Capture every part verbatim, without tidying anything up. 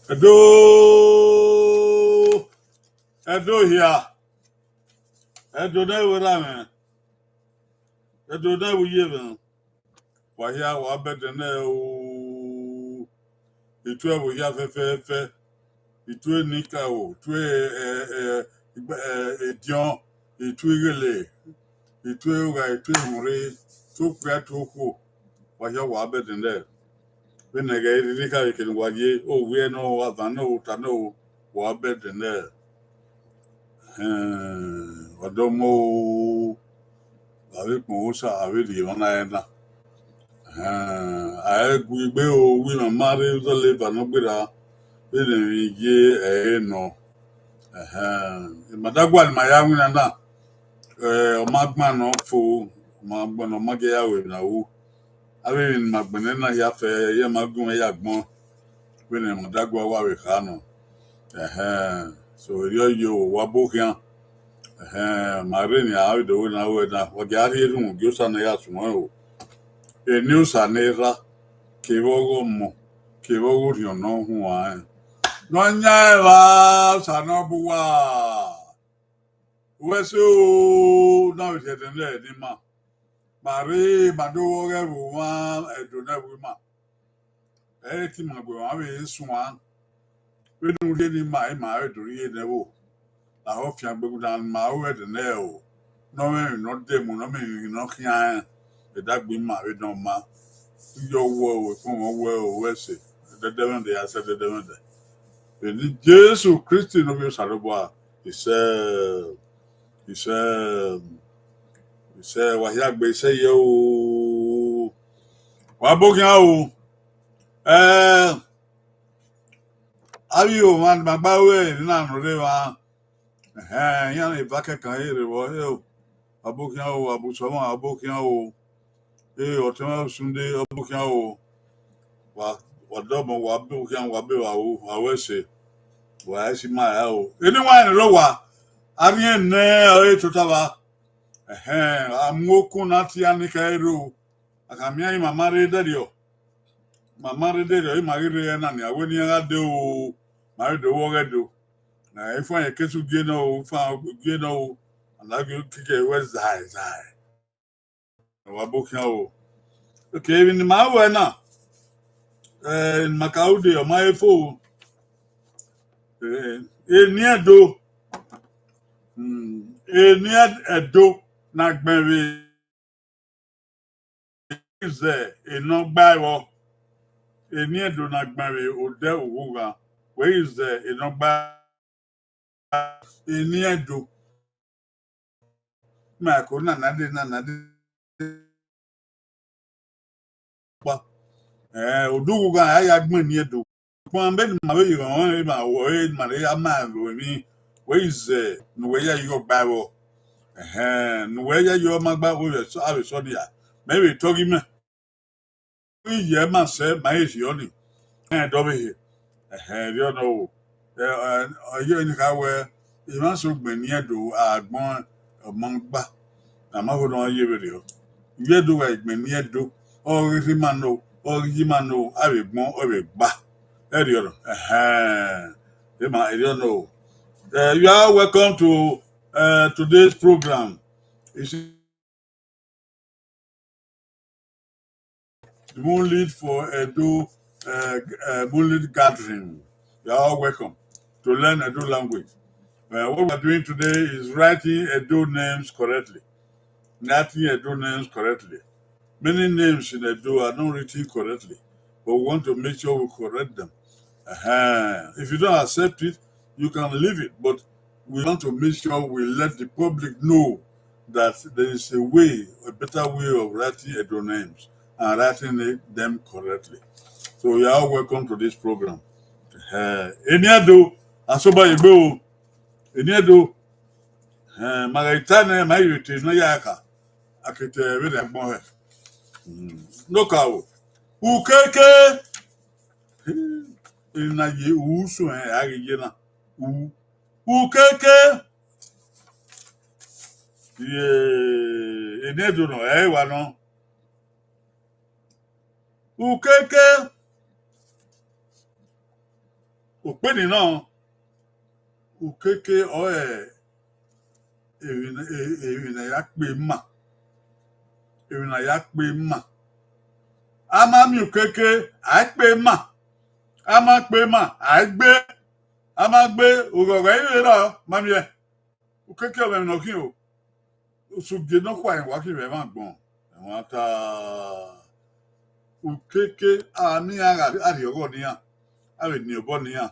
Ẹdo, Ẹdo hia, Ẹdo ne vbe erha mwẹ, Ẹdo ne vbe iye mwẹ, wa hia wa bẹdẹ nẹ o, I tue ẹvbo hia fẹfẹfẹ, I tue enikaro, I tue ediọn, I tue ighele, I tue ogha, I tue ehunmwu, I tue okpia, I tue okhuo, wa hia wa bẹdẹ nẹ. Vbene ẹghẹ i rhirhi khare kene uwa ye, owiẹ nọ, avan nọ, ota nọ, wa bẹdẹ nẹ. Ẹhẹn, wa dọmọ o, avbe ikpọnmwẹ Osa, avbe rhie emwa na ẹre na. Ẹhẹn, a i gu egbe o, uwu imama rre uzọla eva ne ọ gberra, vbene emwi ye ẹre nọ. Ẹhẹn, ima da gualọ ima ya winna na, ọ ma gban ne ọ fo, ọ ma gban ne ọ ma gie ya ru emwi na ru. Avbe emwi ne ima gbẹnnẹ na hia fẹ, iran ma gu mwẹ ya agbọn, vbene ima da gua wa vbe kha nọ. Ẹhẹn, so erriọ yo, wa bọ khian. Ẹhẹn, ma rre nia, avbe do wẹ na, wẹ na, wa gia rhie erhunmwu gie Osa ne ya suẹn o. Eni Osa ne erha, kevbe ọghe Ọmọ, kevbe ọghe Orhiọn Ne Ọ Huanrẹn. Nọyaẹnmwa Osa ne ọ bu uwa. Uwẹ ẹse o, na vbe rhiẹnrhiẹn nẹ ne ima. Ma rre, ma do vbe ọghe ẹvbo mwa, Ẹdo ne ẹvbo ima. Ẹ i re te ima gu emwa vbe suan. Vbene u rhie ne ima, ima vbe do rhie ne ẹvbo. Lahọ fiangbe guan, ma ru ẹdẹ nẹ o. Ne ọ mwẹ emwi ne ọ demu, ne ọ mwẹ emwi ne ọ khian rẹn. Ẹdẹ gbe ima vbe dọmọ. Iyọ wẹ o, ekpọnmwẹ wẹ o, uwẹ ẹse. Ẹdẹdẹmwẹdẹ ya sẹ ẹdẹdẹmwẹdẹ. Vbene Jesu Kristi ne Ovbi Osanobua, isẹ, isẹ, isẹ, wa hia gbe isẹ ye o. Wa bọ khian o. Ẹ, avbe ihomwa ne ima gba ru ẹre na nọ rre emwa. Ẹhẹn, iran eva kẹkan rre vbọ, ẹ o. Wa bọ khian o, wa bọ usọmwa, wa bọ khian o. Ẹ, ọtẹn mwẹ Osunde, ọ bọ khian o. Wa, wa dọmọ, wa bọ khian, wa bọ evba o, wa ru ẹse. Wa i si ma ra o. Eni wa rẹn rre owa, a rhiẹn nẹ ọre tota vba. Ẹhẹn, a mu okun na tie iran ni khẹ rre o. A ka miẹn ima ma rre dẹrriọ. Ima ma rre dẹrriọ, ima ghi rre ẹna nia, wẹ ne iran gha dee o, ma vbe do vbe ọghe Ẹdo. Na, ifuẹn Ekesu gie nọ o, ifuẹn gie nọ o. A na ghi keke wẹ zae, zae. Wa bọ khian o. Okay, emwi ne ima ru ẹre na, eh, ne ima ka ru dee, ọ ma he fo o. Eh, eni Ẹdo, hmm, eni Ẹdo ne a gbẹn vbe zẹ enọ gba ẹvbo. Eni Ẹdo ne a gbẹn vbe odẹ Ughughan, wẹ i zẹ enọ gba eni Ẹdo. Ma ko na na de na na de. Kpa. Eh, odẹ Ughughan a ya gbẹn eni Ẹdo. Kpọnmwẹ ne ima vbe ye ghọnmwẹ ma wọ re ma re a ma ro emwi, wẹ i zẹ ne uwẹ ya yọ gba ẹvbo. Ẹhẹn, ne uwẹ ya yọ ma gba ẹvbo vbe sọ, a vbe sọ dia. Mẹ vbe tọghe imẹ. Iye ma sẹ, ma he rhiọ ni. Ẹn, dọ vbe he. Ẹhẹn, rhiọ nọ o. Ẹ, ẹ, ọ ye ni kha wẹ, emwa so gbẹn eni Ẹdo agbọn ọmọ gba. A ma ho ne ọ ye vberriọ. Ivbi Ẹdo gha gbẹn eni Ẹdo, ọ ghi rhie ima nọ, ọ ghi ye ima nọ, a vbe gbọn, ọ vbe gba. Ẹrriọ nọ, ẹhẹn, emwa, ẹrriọ nọ. Uh, you are welcome to, uh, today's program. It's the Moonlit for Edo, uh, uh, Moonlit Gathering. You are all welcome to learn Edo language. Uh, what we are doing today is writing Edo names correctly. Writing Edo names correctly. Many names in Edo are not written correctly, but we want to make sure we correct them. Uh-huh. If you don't accept it, you can leave it, but we want to make sure we let the public know that there is a way, a better way of writing Edo names and writing it, them correctly. So you are all welcome to this program. Uh, eni Ẹdo, asoba egbe o. Eni Ẹdo, uh, ma gha ta nẹ, ma i vbe te ne ya ka. A ke te vbe rẹ agbọn hẹ. Mm. No ka o. Ukeke. Ena ye u suẹn, a ghi ye na. U. Ukeke. Ye, eni Ẹdo nọ, ẹ wa nọ. Ukeke. Okpeni nọ, ukeke ọre emwi ne, emwi ne a ya kpe ima, emwi ne a ya kpe ima. A ma miẹn ukeke, a i kpe ima. A ma kpe ima, a i gbe. A ma gbe, oghọghọ i vbe rrọọ, ma miẹn. Ukeke ọ mwẹ emwi ne ọ khian o. Usugie nọkhua rẹn wa khin vbe ẹmwẹ agbọn. Ẹmwata ukeke, a miẹn iran gha rhie ọghọ ne iran, a vbe niẹn obọ ne iran.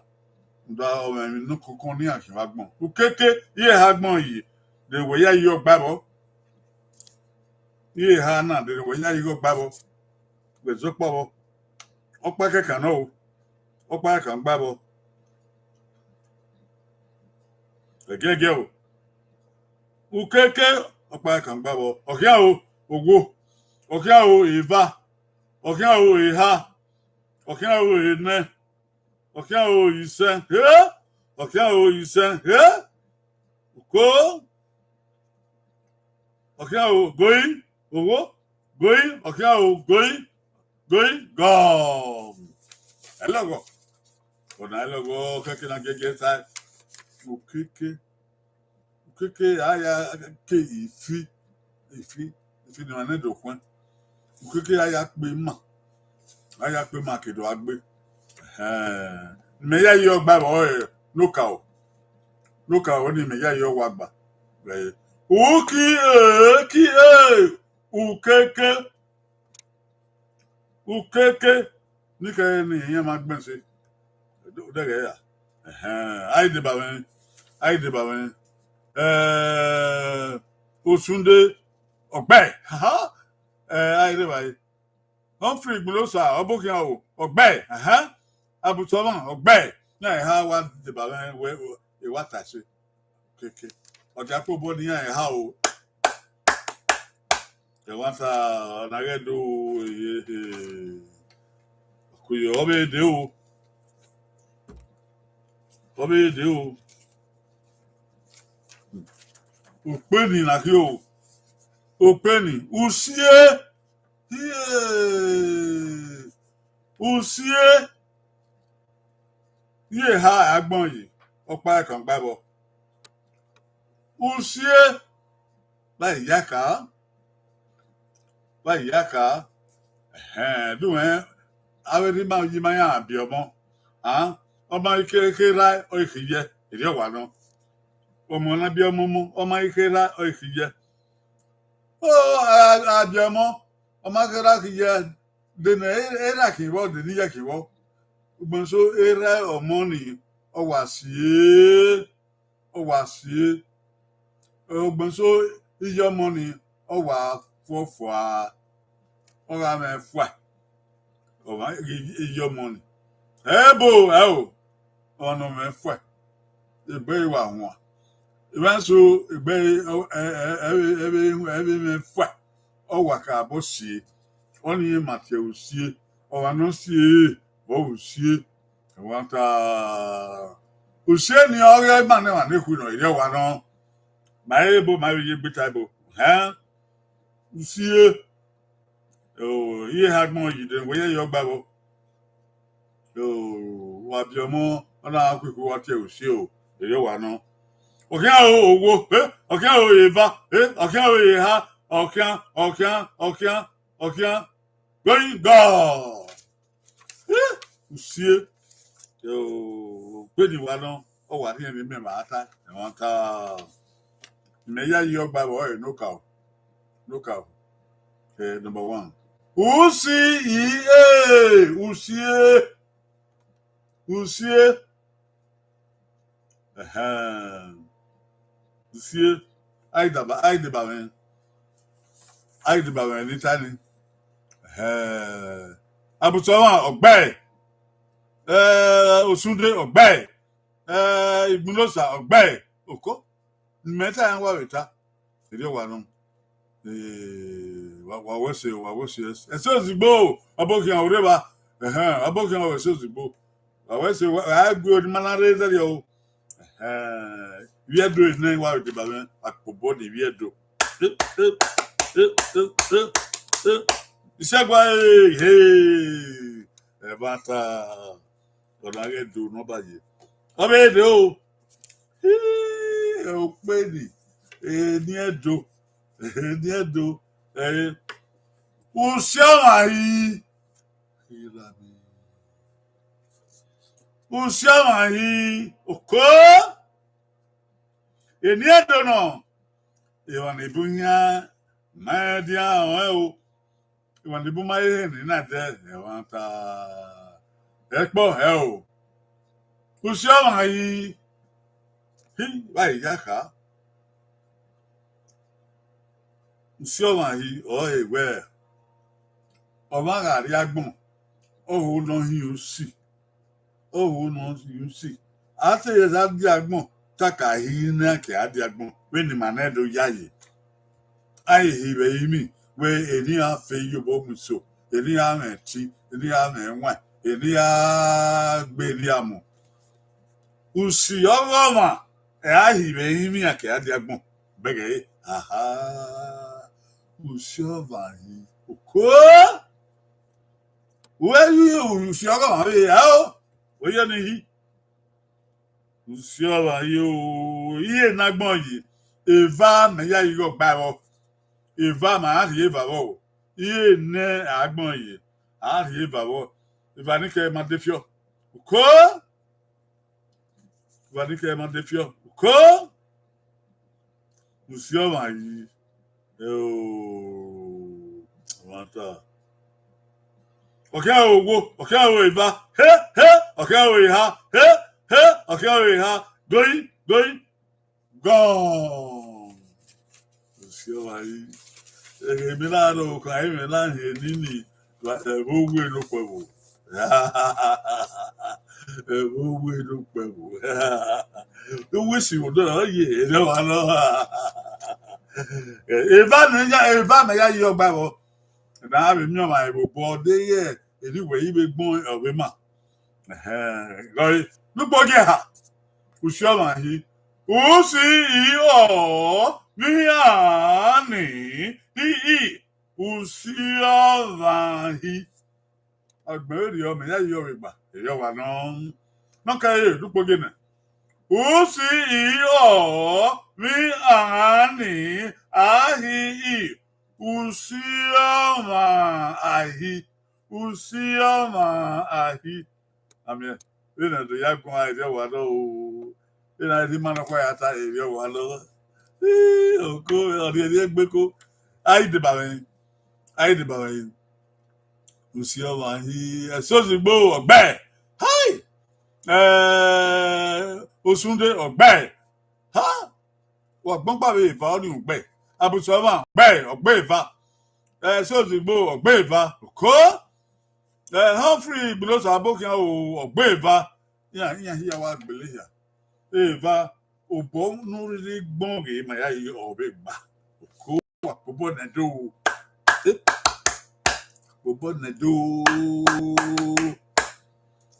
Rhunmwuda ọ mwẹ emwi nokọnkọn ne iran khian vbe agbọn. Ukeke, iran eha agbọn yi, de wẹ ya yi ọgba vbọ. Iran eha na, de wẹ ya yi ọgba vbọ. Wẹ zẹ ọkpa vbọ. Ọkpa kẹkan nọ o. Ọkpa kẹkan gba vbọ. Ẹgiẹgiẹ o. Ukeke, ọkpa kẹkan gba vbọ. Ọ khian o, owo. Ọ khian o, eva. Ọ khian o, eha. Ọ khian o, enẹ. Ọ khian o, isẹn. He! Ọ khian o, isẹn. He! Uko. Ọ khian o, goi, owo, goi, ọ khian o, goi, goi, gọm. Ẹlọghọ. Ọna ẹlọghọ, kẹkẹ na gẹgẹ ta. Ukeke. Ukeke, a ya ke ifi, ifi, ifi ne ma nẹ do khuẹn. Ukeke a ya kpe ima. A ya kpe ima ke do gha gbe. Ẹhẹn. Mẹ ya yi ọgba vbọ, ẹ, nokaro. Nokaro ni mẹ ya yi ọgba gba. Ẹ, uki, e, ki, e, ukeke. Ukeke, ni kẹ ne iran ma gbẹn se. Odẹghẹ ya. Ẹhẹn, a i deba mwẹ, a i deba mwẹ. Eh, Osunde, ọgbẹe. Aha. Eh, a i deba ẹre. Humphrey Igbinosa, Ọbokhian o, ọgbẹe. Aha. Abutọmwa, ọgbẹe. Na eha wa deba mwẹ wẹ, e wa ta ẹse. Keke. Ọ dia kpe obọ ne iran eha o. Ẹmwata, ọna ghẹ do, ehe. Ọkuyọ, ọ vbe de o. Ọ vbe de o. Ukpeni na khin o. Ukpeni, usie. Hie. Usie. Iran eha agbọn yi, ọkpa ẹkan gba vbọ. Usie, vba iya kha, vba iya kha, ẹhẹn, dunmwẹ, avbe erha ima yi ima iran biẹ ọmọ, a, ọ ma i kherha, ọ i khiye, erriọ wa nọ. Ọmọ na biẹ ọmọ ọmọ, ọ ma i kherha, ọ i khiye. O, a, a biẹ ọmọ, ọ ma kherha khiye, de ne erha khin vbọ, de ne iye khin vbọ. Ugbẹn so erha ọmọ ni, ọ wa sie, ọ wa sie. Ugbẹn so iye ọmọ ni, ọ wa fuọfua, ọ gha mwẹ fua. Ọ ma iye ọmọ ni. Ẹbo, ẹo, ọ nọ mwẹ fua. Egbe wa huan. Evba so egbe ẹvbe ẹvbe ẹvbe mwẹ fua. Ọ wa ka bọ sie. Ọnii ma tie usie. Ọ wa nọ sie, ọ usie. Ẹmwata. Usie ni ọ ghe ima ne emwa ne khui nọ, erriọ wa nọ. Ma ebo, ma vbe ye gbe ta ebo. Hẹn? Usie. O, iye eha agbọn yi de, wẹ ya yi ọgba vbọ. O, wa biẹ ọmọ, ọ na khuikhui wa tie usie o, erriọ wa nọ. Ọ khian o, owo, e, ọ khian o, eva, e, ọ khian o, eha, ọ khian, ọ khian, ọ khian, ọ khian. Going God. Eh, usie. Yo, gbe ni wa nọ, ọ wa rhie emwi mẹ ma ta, ẹmwata. Mẹ ya yi ọgba vbọ, ẹ, nokaro. Nokaro. Eh, number one. Usie, usie. Usie. Ẹhẹn. Usie. A i deba, a i deba mwẹ. A i deba mwẹ ni ta ni. Ẹhẹn. Abutọmwa, ọgbẹe. Eh, Osunde, ọgbẹe. Eh, Igbinosa, ọgbẹe. Oko. Mẹ ta iran wa vbe ta. Erriọ wa nọ. Eh, wa, wa wẹ ẹse, wa wẹ ẹse, ẹse ozigbo, Ọbokhian ore vba. Ẹhẹn, Ọbokhian wẹ ẹse ozigbo. Wa wẹ ẹse, wa, wa gbe ori ma na rre zẹrriọ o. Ẹhẹn, ivbi Ẹdo nẹ wa vbe deba mwẹ, akpobọ ni ivbi Ẹdo. Eh, eh, eh, eh, eh, eh. Isẹgua, eh, hey. Ẹmwata. ọ na ghẹ do nọmba ye. Ọ vbe rre o. Hii, okpeni, eni Ẹdo, eni Ẹdo, ẹre, usi ọmwa yi, usi ọmwa yi, oko, eni Ẹdo nọ, emwa ni bu yan ma dian ọnrẹn o. Emwa ni bu ma ye ehe ni na dẹ ẹmwata ẹkpọ hẹ o. Usi ọmwa yi, hi, vbe a ya kha. Usi ọmwa yi, ọ he wẹ, ọmwa gha rrie agbọn, ọ ho ne ọ hin usi, ọ ho ne ọ hin usi. A te ya dia agbọn, taka hi ne a ke a dia agbọn, vbene ima nẹ do yayi. A i hi vbe imi, wẹ eni a fe iyobọ mu iso, eni a mwẹ ẹtin, eni a mwẹ ẹwaẹn, eni a gbe eni a mu. Usi ọghọmwa, ẹ a hi vbe imi a ke a dia agbọn. Bẹghe, aha, usi ọmwa yi, oko. Wẹ yi usi ọghọmwa vbe ya o, wẹ yẹ ni hi. Usi ọmwa yi o, iye ne agbọn yi, eva mẹ ya yi ghe ọgba vbọ. Eva ma a rhie eva vbọ o. Iye ne agbọn yi, a rhie eva vbọ. Eva ni kẹ ma de fiọ. Oko. Eva ni kẹ ma de fiọ. Oko. Usi ọmwa yi. Eo, ọmwa ta. Ọ khian ro owo, ọ khian ro eva, he, he, ọ khian ro eha, he, he, ọ khian ro eha, goi, goi, gọn. Usi ọmwa yi. Ẹghẹ emwi na rọ okhan, emwi na hin nini, ẹvbo uwu enokhuẹvbo. Ẹvbo uwu enokhuẹvbo. Uwu isi vbe odọ na, ọ ye, erriọ ọmwa nọ. Eva ne ya, eva mẹ ya yi ọgba vbọ. Na vbe miẹn ọmwa ẹvbo obọ, ọ deghẹ erriọ uwẹ i vbe gbọn ọ vbe ma. Ẹhẹn, gọre, ne ugbo gie ha, usi ọmwa hi, usi i ọ vbe iran ni, i, i, usi ọmwa hi. Agbọn vberriọ, mẹ ya yi ọvbe gba, erriọ ọmwa nọ. Nọ kẹre, ne ugbo gie nẹ. Usi i ọ vbe iran ni, a hi i, usi ọmwa a hi, usi ọmwa a hi. Amẹ, vbene a do ya guan erriọ ọmwa nọ o. Vbene a rhie ima nọkhua ya ta erriọ ọmwa nọ. Ii, oko, ọ rhie erriọ egbe ko. A i deba mwẹ, a i deba mwẹ. Usi ọmwa hi, ẹsozugbo ọgbẹe. Hai! Eh, Osunde ọgbẹe. Ha! Wa gbọngba vbe eva ọnii ugbẹe. Abusuọmwa ọgbẹe, ọgbẹe eva. Ẹsozugbo ọgbẹe eva. Oko. Eh, Humphrey Igbinosa Abokian o, ọgbẹe eva. Iran, iran hia wa gbele hia. Eva, obọ ne u rhirhi gbọn ghe ma ya yi ọ vbe gba. Oko, wa kpobọ nẹ do. Eh, kpobọ nẹ do.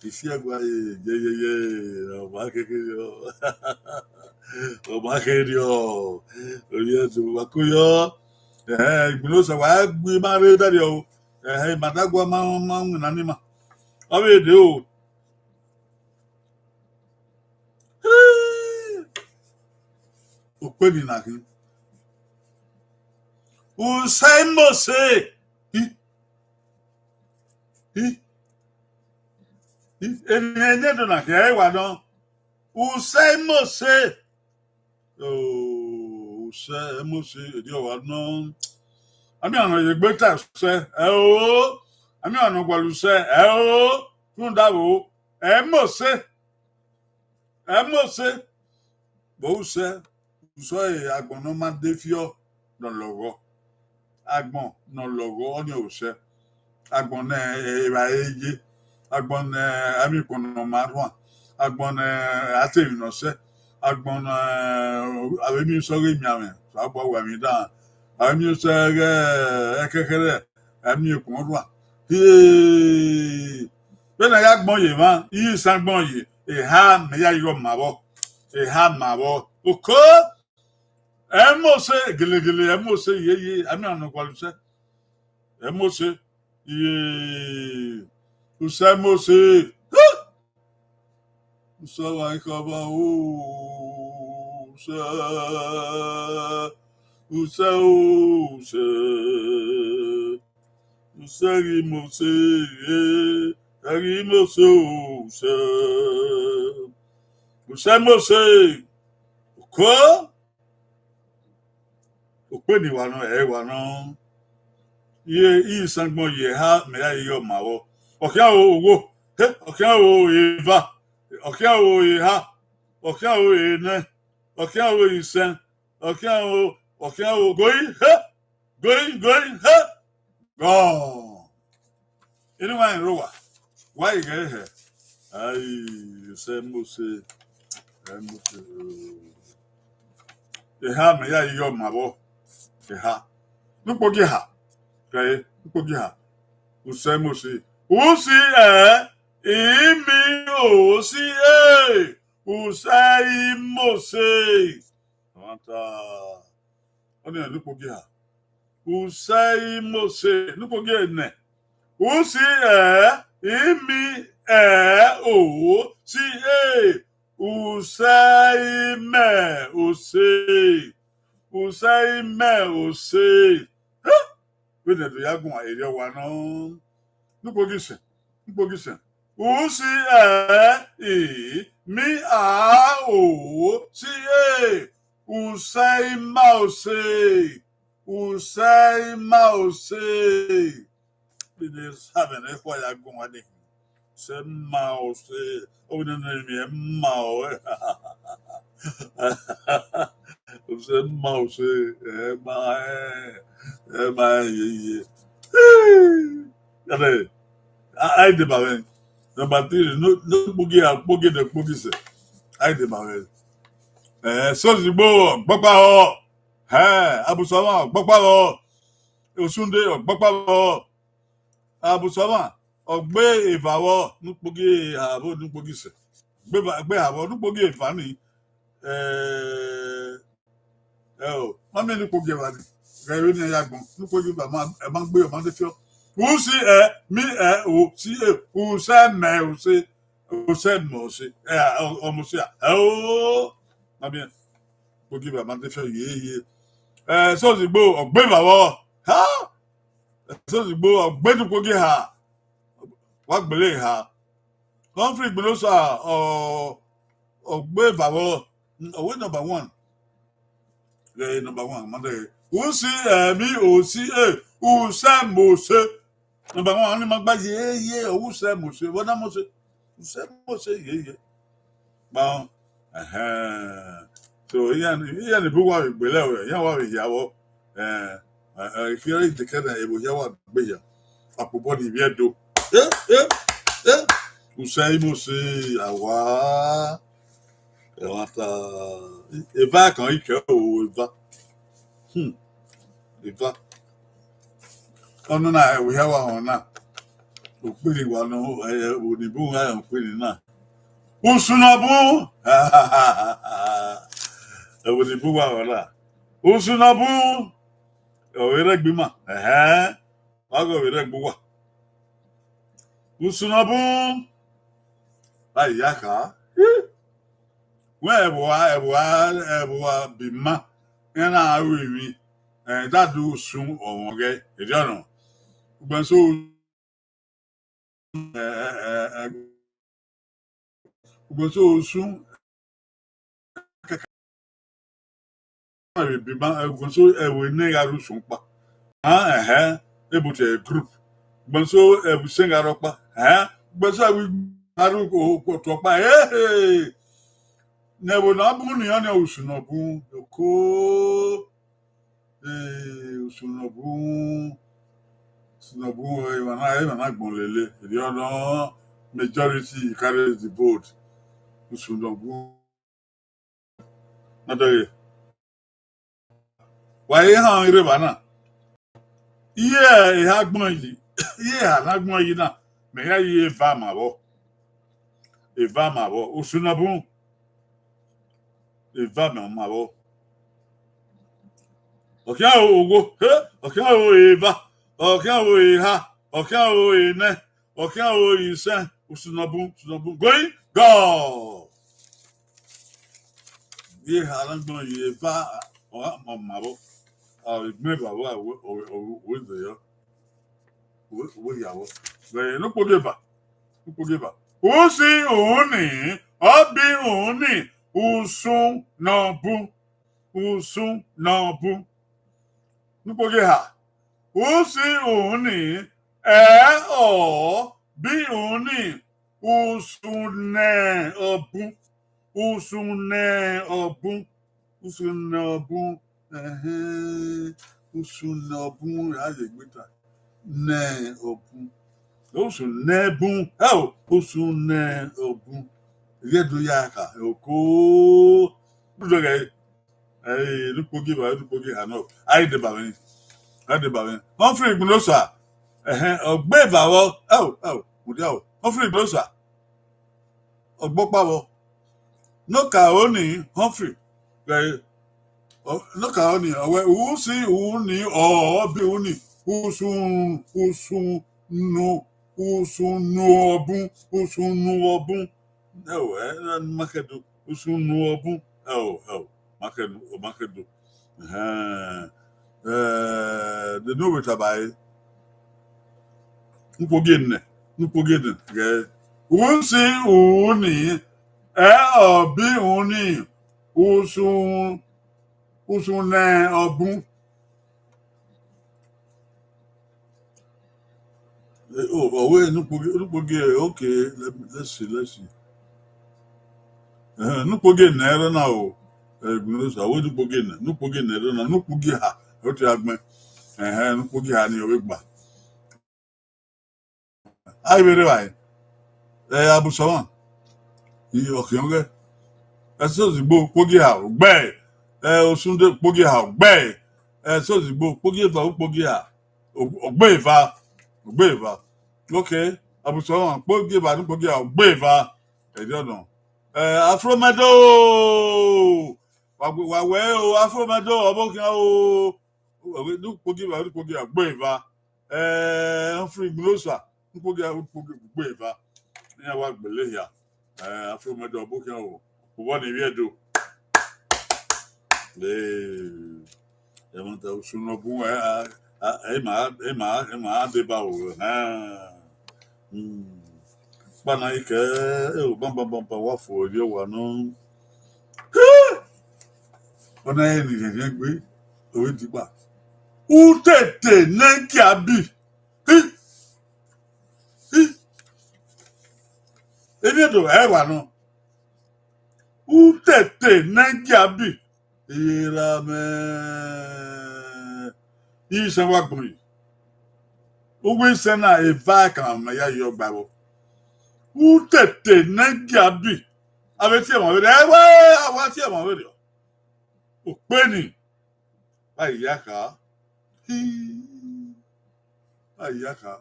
Isi ẹgua ye, ye, ye, ye, ọ ma kherriọ. Ọ ma kherriọ. Ovbi ẹzọ, wa ko yọ. Ẹhẹn, Igbinosa wa gbe ima rre vberriọ o. Ẹhẹn, ima da gua ma, ma winna ne ima. Ọ vbe de o. Okpeni na khin. Usẹ Mose. Hi. Hi. Hi. Eni, eni Ẹdo na khin, ẹ i wa nọ. Usẹ Mose. Oh, usẹ Mose, erriọ ọmwa nọ. Amẹ ọnọ ye egbe ta usẹ, ẹ o. Amẹ ọnọ gualọ usẹ, ẹ o. Rhunmwuda vbo, ẹ Mose. Ẹ Mose. Vbe usẹ, usẹ ọre agbọn ne ọ ma de fiọ ne ọ lọghọ. Agbọn ne ọ lọghọ, ọnii ọre usẹ. Agbọn ne evbare ye, agbọn ne emwiukpo ne ọ ma rhuan, agbọn ne a te emwi ne ọ sẹ, agbọn ne avbe emiọsẹ ọghe emianmwẹ, Osanobua wa emwi dan, avbe emiọsẹ ọghe ẹkẹkhẹrẹ, emwiukpo rhuan. Hie, vbene a ya gbọn ye emwa, I san gbọn ye, eha mẹ ya igho ma vbọ, eha ma vbọ. Oko, ẹ Mose, gelegele, ẹ Mose, ye, ye, amẹ ọnọ gualọ usẹ. Ẹ Mose, ye, usẹ Mose. Usẹ ọmwa ekhọe ọmwa o, usẹ, usẹ o, usẹ. Usẹ ghi Mose, e, ẹ ghi Mose o, usẹ. Usẹ Mose, oko. Okpe ni wa nọ, ẹ wa nọ. Iye, isangbọn ye eha, mẹ ya ye ọma vbọ. Ọ khian ro owo, he, ọ khian ro eva, ọ khian ro eha, ọ khian ro enẹ, ọ khian ro isẹn, ọ khian ro, ọ khian ro goi, he, goi, goi, he. Gọ. Inu wa rẹn rre owa, wa i ghẹ hẹ. Ai, sẹ Mose, ẹ Mose. Eha mẹ ya ye ọma vbọ. Eha. Ne ukpogiẹ ha. Kẹre, ne ukpogiẹ ha. Usẹ Mose. Usi ẹ, imi o si e. Usẹ i Mose. Ọmwa ta. Ọnii ne ukpogiẹ ha. Usẹ i Mose, ne ukpogiẹ nẹ. Usi ẹ, imi ẹ, o si e. Usẹ i mẹ ose. Usẹ i mẹ ose. Vbene ẹdẹ ya guan erriọ wa nọ. Ne ukpogiẹ sẹ, ne ukpogiẹ sẹ. Usi ẹ, i, mi a, o, si e. Usẹ i ma ose. Usẹ i ma ose. Vbene Samẹ ne ekhọe ya guan wa ni. Usẹ ma ose. Ovbi nene emwi ẹ ma o. Usẹ ma ose. Ẹ ma ẹ. Ẹ ma ẹ ye ye. Hey! Ade, a, a i deba mwẹ. Number three, ne, ne ukpogiẹ, ukpogiẹ ne ukpogiẹ sẹ. A i deba mwẹ. Eh, Sozigbo, ọgbọkpa rọ. Hẹ, Abusọmwa, ọgbọkpa rọ. Osunde, ọgbọkpa rọ. Abusọmwa, ọ gbe eva vbọ, ne ukpogiẹ eha vbọ, ne ukpogiẹ sẹ. Gbe eva, gbe eha vbọ, ne ukpogiẹ eva ni. Eh, ẹ o, ma miẹn ne ukpogiẹ eva ni. Ghẹ vbene iran ya gbọn, ne ukpogiẹ eva ma, ẹ ma gbe, ọ ma de fiọ. Usi ẹ, mi ẹ, o si e, usẹ mẹ ose, usẹ mẹ ose. Ẹ, ọ, ọ mose a. Ẹ o, ma miẹn. Ukpogiẹ eva ma de fiọ, ye, ye. Eh, Sozigbo, ọ gbe eva vbọ. Ha! Sozigbo, ọ gbe ne ukpogiẹ eha. Wa gbele eha. Humphrey Igbinosa, ọ, ọ gbe eva vbọ, ọ wẹ number one. Ghẹ number one, ma dẹ. Usi ẹ, mi o si e, usẹ mose. Number one, ọnii ma gba ye, ye, ọ wẹ usẹ mose, vbọ na mose. Usẹ mose, ye, ye. Gba, ẹhẹn. So, iran, iran ni bu wa vbe gbele ẹre, iran wa vbe hia vbọ. Eh, eh, eh, ikhiẹrẹ ideke na, evo hia wa gbe ya. Akpobọ ni ivbi Ẹdo. Eh, eh, eh. Usẹ i Mose, awa. Ẹmwata. Eva kan ikẹ o, eva. Hmm. Eva. Ọnọna, ẹvbo hia wa họn na. Okpiri wa nọ, eh, ẹvbo ni bun wa rẹn okpiri na. Usun nọ bun. Ẹvbo ni bun wa họn na. Usun nọ bun. Ọ vbe rre ẹgbẹ ima. Ẹhẹn. Wa ghe ọ vbe rre ẹgbẹ uwa. Usun nọ bun. Ba iya kha. Wẹ ẹvbo a, ẹvbo a, ẹvbo a bi ima. Iran na ru emwi. Eh, dadu usun ọmwẹ ọghẹ. Erriọ nọ. Ugbẹn so, eh, eh, eh, eh, ugbẹn so usun, kẹkẹ, ẹvbo a bi ima, ugbẹn so ẹvbo nẹ gha rre usun kpa. Ah, ẹhẹn, ebo te group. Ugbẹn so ẹvbo isẹn gha rre ọkpa. Ẹhẹn, ugbẹn so ẹvbo gha rre okpotọ ọkpa. Ehe! Ne ẹvbo na bun ni, ọnii usun nọ bun, oko. Eh, usun nọ bun, usun nọ bun, emwa na, emwa na gbọn lele. Erriọ nọ, majority carries the vote. Usun nọ bun. Na dọghe. Wa i họn rre evba na. Iye eha gbọn yi, iye eha na gbọn yi na, mẹ ya ye eva ma vbọ. Eva ma vbọ, usun nọ bun. Eva ma, ma vbọ. Ọ khian ro owo, he, ọ khian ro eva, ọ khian ro eha, ọ khian ro enẹ, ọ khian ro isẹn, usun nọ bun, usun nọ bun. Going, go! Ye eha na gbọn ye eva, ọ gha ma ma vbọ. A vbe gbẹn eva vbọ, a wẹ, ọ wẹ, ọ wẹ, ọ wẹ zẹ yọ. Wẹ, wẹ ya vbọ. Vbe ne ukpogieva, ne ukpogieva. Usin uni, ọ bi uni, usun ne ọ bun, usun ne ọ bun. Ne ukpogieva. Usin uni, ẹ, ọ, bi uni, usun ne ọ bun, usun ne ọ bun, usun ne ọ bun, ẹhẹn, usun ne ọ bun, a ye gbe ta, ne ọ bun, usun ne bun, ẹ o, usun ne ọ bun, ghẹ do ya kha, oko, do ghẹ, Ẹ, ne ukpogieva, ne ukpogieva nọ. A i deba vbe ni. A i deba vbe ni. Humphrey Igbinosa. Ẹhẹn, ọ gbe eva vbọ. Ẹ o, ẹ o, mudia o. Humphrey Igbinosa. Ọ gbe ọkpa vbọ. Ne ọ ka ro ni, Humphrey. Ẹ, ọ, ne ọ ka ro ni, ọ wẹ, usin uni, ọ, ọ bi uni. Usun, usun, nu, usun, nu, ọ bun, usun, nu, ọ bun. Ẹ o, ẹ, ẹ, ma khẹ do, usun nu ọ bun. Ẹ o, ẹ o, ma khẹ do, ma khẹ do. Ẹhẹn. Ẹ, de ne ovbi taba ẹre. Ne ukpogieva nẹ, ne ukpogieva nẹ, ghẹ. Usin uni, ẹ, ọ bi uni, usun, usun ne ọ bun. Eh, oh, oh, wait, ne ukpogieva, ne ukpogieva, eh, okay, let me, let's see, let's see. Eh, ne ukpogieva nẹ ẹrọ na o, eh, Igbinosa, wẹ ne ukpogieva nẹ, ne ukpogieva nẹ ẹrọ na, ne ukpogieva ha, ọ te a gbẹn. Eh, ne ukpogieva ha ni ọ vbe gba. A i vbe rre evbare. Eh, Abusọmwa, i ọkhiọnghẹ. Ẹsọsigbo ukpogieva, ọ gbe. Eh, Osunde ukpogieva, ọ gbe. Ẹsọsigbo ukpogieva, ukpogieva. Ọ gbe eva, ọ gbe eva. Okay, Abusọmwa, ukpogieva, ukpogieva, ọ gbe eva. Ẹdẹ ọnọ. Eh, Afromedo! Wa gbe, wa wẹ o, Afromedo, ọ vbe khian o. Ọ vbe ne ukpogieva, ukpogieva, ọ gbe eva. Eh, Humphrey Igbinosa, ukpogieva, ukpogieva, ọ gbe eva. Iran wa gbele hia. Eh, Afromedo, ọ vbe khian o. Obọ ne ivbi Ẹdo. Ee, ẹmwata usun ne ọ bun, ẹ, a, a, ẹ ma, ẹ ma, ẹ ma deba o, ẹhẹn. Hmm. Kpana i kẹ, ẹ, o, bam, bam, bam, bam, wa fo ovbi owa nọ. Ọna rẹn ni rhiẹnrhiẹn gbe, ọ vbe digba. Utete ne gia bi. Hi. Hi. Emwi Ẹdo, ẹ wa nọ. Utete ne gia bi. Ira mẹ. Isẹn wa gbọn yi. Uwu isẹn na, eva ẹkan mẹ ya yọ gba vbọ. Utete ne gia bi. A vbe tie ẹmwẹ vberriọ. Ẹ wẹ, a wa tie ẹmwẹ vberriọ. Okpe ni. A ya kha. Hi. A ya kha.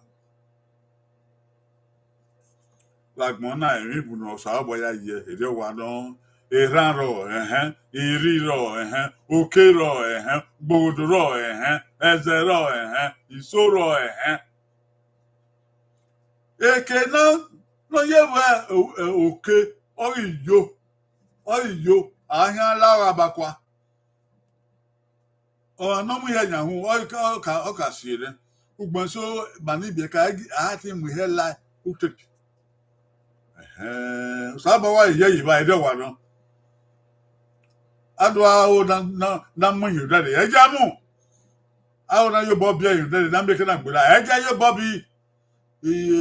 Vbe agbọn na, emwi bu ne Osanobua ya ye, erriọ wa nọ, erhan rrọọ, ẹhẹn, irri rrọọ, ẹhẹn, oke rrọọ, ẹhẹn, gboghodo rrọọ, ẹhẹn, ẹzẹ rrọọ, ẹhẹn, iso rrọọ, ẹhẹn. Eke na, ne ọ ye vbe o-, e-, oke, ọ ghi yo, ọ ghi yo, a khian la ọghe abakua. Ọmwa ne ọ mu ihe yan hu, ọ ka, ọ ka, ọ ka si ẹre. Ugbẹn so, ma ni biẹ ka, a te mu ihe la utete. Ẹhẹn, Osanobua wa ye yi vba, erriọ wa nọ. A do aro na, na, na mu ihin odẹrẹ, ẹ ja mu. Aro na ye obọ biẹ ihin odẹrẹ, na mieke na gbera, ẹ ja ye obọ bi. Iye,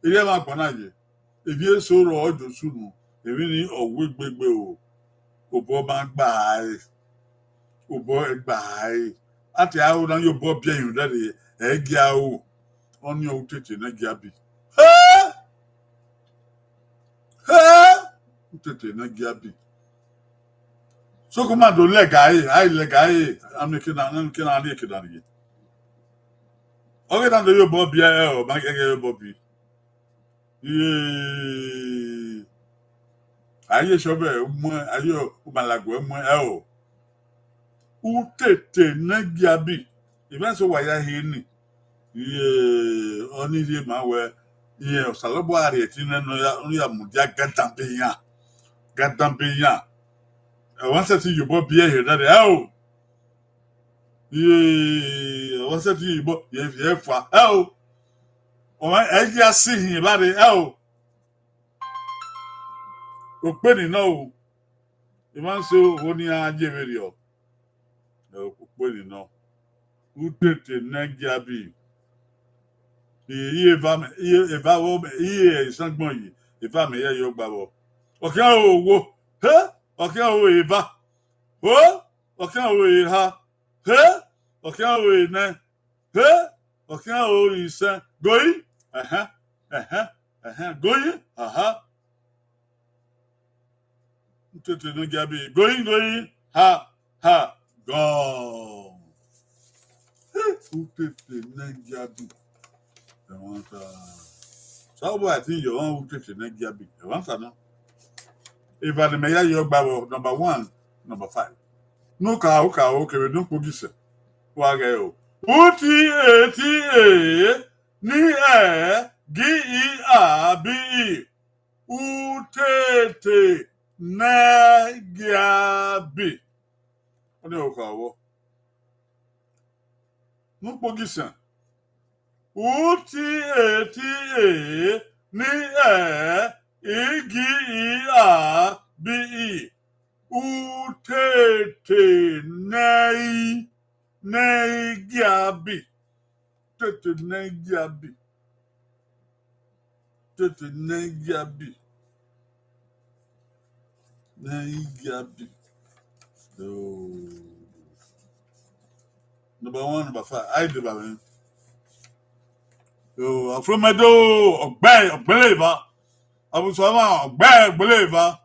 erriọ mwa agbọn na ye, evbi eso rrọọ ọ do sunu, emwi ni ọ wu egbegbe o, obọ ma gba ẹre, obọ gba ẹre, a te aro na ye obọ biẹ ihin odẹrẹ, ẹ gia ro, ọnii ọ utete ne gia bi. He! He! Utete ne gia bi. Sokpan ma do lẹga ẹre, a i lẹga ẹre, a mieke na, a mieke na rrie eke na rrie. Ọ ghi na do ye obọ biẹ, ọ ma ghẹ ye obọ bi. Iye, a ye shove mu, a ye umalaguẹ mu, ẹ o. Utete ne gia bi, event so wa ya he ni. Iye, ọnii rhie ma wẹ, iye, Osanobua rhie ẹtin nẹ ne ọ ya, ọ ya mudia gadan be iran. Gadanbeyan. Ọmwa sẹtin ye obọ biẹ ehe na rre, ẹo. Iye, ọmwa sẹtin ye obọ, ye, ye fua, ẹo. Ọmwa, ẹ ya si hin evba rre, ẹo. Okpeni nọ o. Emwa sẹ oho ne iran ye vberriọ. Ẹ, okpeni nọ. Utete ne Giabi. Iye, iye eva mẹ, iye eva vbọ mẹ, iye isangbọn yi, eva mẹ ya yọ gba vbọ. Ọ khian ro owo, he, ọ khian ro eva, ho, ọ khian ro eha, he, ọ khian ro enẹ, he, ọ khian ro isẹn, goyi, ẹhẹn, ẹhẹn, ẹhẹn, goyi, aha. Utete ne Giabi, goyi, goyi, ha, ha, gone. Utete ne Giabi. Ẹmwata. Osanobua te yọ ọmwa utete ne Giabi. Ẹmwata nọ. Eva ne mẹ ya yọ gba vbọ, number one, number five. Ne u ka, u ka, u kevbe ne u kpo gisẹ. Wa ghẹ o. U T A T A, ni ẹ, G E A B E. Utete ne Giabi. Ọnii ọ kha vbọ. Ne u kpo gisẹ. U T A T A, ni ẹ, I G E A B E. Utete ne I, ne Giabi. Utete ne Giabi. Utete ne Giabi. Ne Giabi. Oh. Number one, number five. I do ba mi. Oh, Afromedo, ọgbẹ, ọgbẹlẹ eva. Abusuama, ọgbẹ, ọgbẹlẹ eva.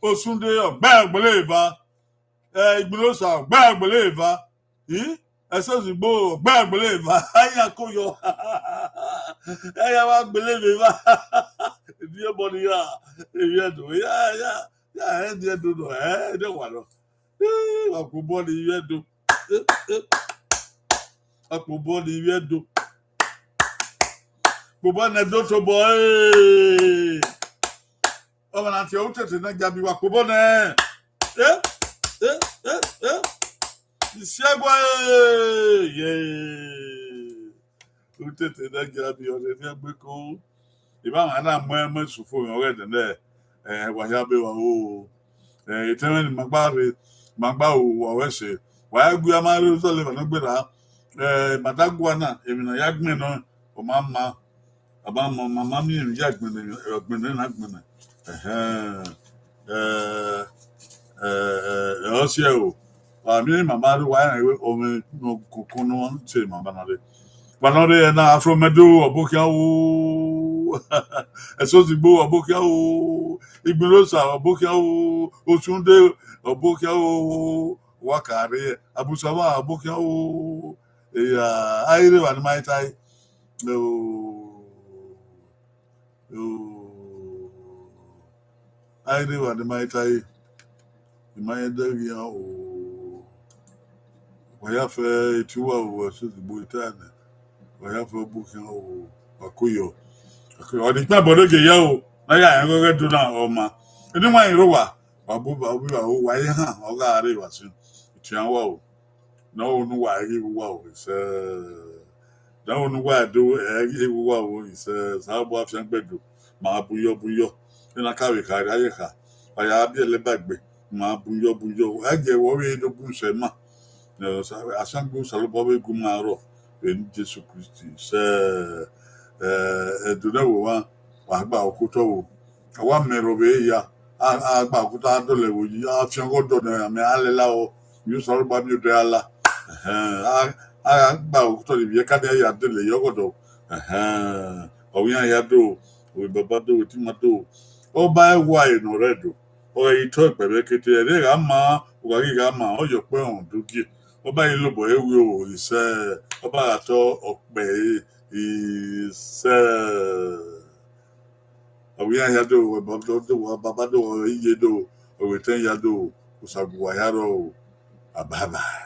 Osunde, ọgbẹ, ọgbẹlẹ eva. Eh, Igbinosa, ọgbẹ, ọgbẹlẹ eva. Ih? Ẹsọsigbo, ọgbẹ, ọgbẹlẹ eva. Aya ko yọ. Aya wa gbele vbe eva. Edi ọbọ ni ya, evi Ẹdo. Ya, ya, ya, edi Ẹdo nọ, eh, edi ọwa nọ. Eh, wa kpo obọ ni ivbi Ẹdo. Eh, eh. Wa kpo obọ ni ivbi Ẹdo. Kpo obọ ne Ẹdo tobọ, eh. Ọmwa na tie Utete ne Giabi, wa kpo obọ nẹ. Eh, eh, eh, eh. Isiẹguẹ, eh, ye. Utete ne Giabi, ọnii ne a gbe ko. Iba ma na mu ẹmwẹ sufo mwẹ ọghe ẹdẹnẹ, eh, wa hia be wa o. Eh, etẹn mwẹ ne ima gba rre, ima gba ru uwa ruẹ ẹse. Wa i gu a ma rre uzọla eva ne ọ gberra. Eh, ima da gua na, emwi ne a ya gbẹn nọ, ọ ma ma. A ma ma, ma ma miẹn emwi ya gbẹnnẹ, gbẹnnẹ na gbẹnnẹ. Ẹhẹn. Eh, eh, eh, ọ si ẹre o. Wa miẹn ima ma rre, wa rẹn wẹẹ ọmwẹ ne ọ koko ne ọ te ima ba na rre. Wa nọ rre ẹna Afromedo, ọbokhian o. Ẹsọsigbo, ọbokhian o. Igbinosa, ọbokhian o. Osunde, ọbokhian o. Wa ka rre, Abusuama, ọbokhian o. Eya, a i rre evba ne ima i tae. O, o, a i rre evba ne ima i tae. Ima i dẹghe iran o. Wa ya fẹ eti uwa o, Ẹsọsigbo i tae nẹ. Wa ya fẹ ọbokhian o, wa ko yọ. Wa ko yọ. Ọni ikpẹn bọ ne gie ya o, ne a ya rẹn ọghe Ẹdo na, ọ ma. Eni wa i rre owa, wa bu, wa bu, wa i han, ọ gha rre evba sin. Itian wa o. Ne ọ ru ne uwa ghi vbe uwa o, isẹ. Ne ọ ru ne uwa do, ẹ ghi vbe uwa o, isẹ. Osanobua fiangbe do, ma bun yọ, bun yọ. Ena ka vbe kha, a ye kha. Wa ya biẹlẹ ba egbe, ma bun yọ, bun yọ. Ẹ gie wẹ ọ vbe do bun sẹ ma. Ẹ, Osa-, Asangbe Osanobua vbe gu ma rrọọ, vbe eni Jesu Kristi. Sẹ, ẹ, Ẹdo ne ẹvbo mwa, wa gba okotọ o. A wa mẹ rhọ vbe ya, a, a gba okotọ a dọlẹ vbe oyi, a fian ọghe ọdọ nẹ, amẹ a lẹla o, ivbi Osanobua miẹn odẹ a la. Ẹhẹn, a, a gba okotọ ni ivbi ẹka nẹ ya dele ye ọghe ọdọ. Ẹhẹn, ọ vbe iran hia do, ọ vbe baba do, ọ vbe etima do. Ọba ẹwae ne ọ rre Ẹdo, ọ ghi tọ ẹkpẹ vbe ekete, ẹre gha ma, u gha ghi gha ma, ọ ye ọkpẹ ọnrẹn do gie. Ọba ghi lobọ ẹre wi o, isẹ, ọba gha tọ ọkpẹ ẹre, isẹ. Ọ vbe iran hia do, ọ vbe baba do, ọ vbe iye do, ọ vbe etẹn hia do, Osagu wa hia rrọọ o. Bye bye.